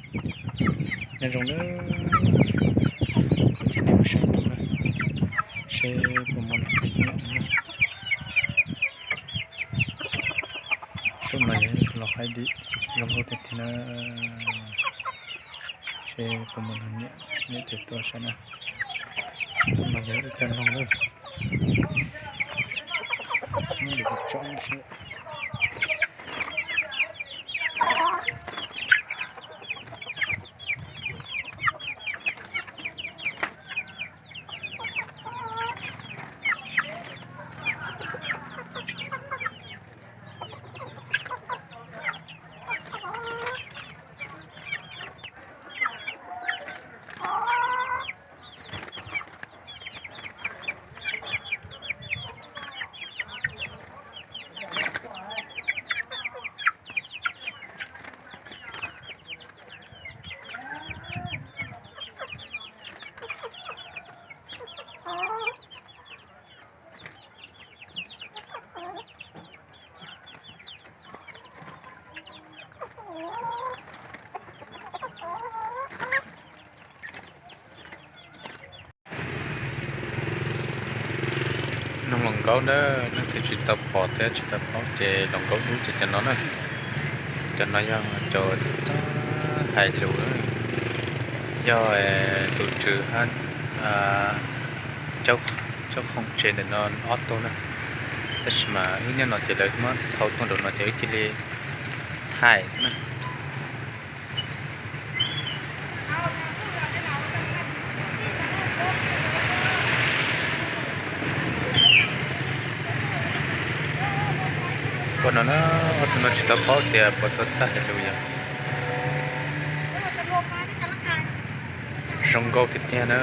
Nyob zoo na, ces nej mus saib ntuj na, seb puas muaj leej twg nyob na. Saum no yog ib tug lau qaib dim zoo nkauj tiag tiag na. Seb puas muaj leej niam, niam twg tuaj saib na. No yog ib co noog na. Muab lus tsom seb. Noog hluas nkauj na, leej twg tsis tau pom thiab tsis tau paub ces hluas nkauj dub ces cov no na. Cov no yog cov txawj hais lus, yog tus tswv hab Caub Khoom tsev ntawm no ob tug na. Tab sis mas wb nyob no ces lawv muab thau tuaj nraum no ces wb cia li thaij xwb na. Ua no na, ob tug no tsis tau paub tias puas tau txawj hais lus yom. Zoo nkauj tiag tiag na.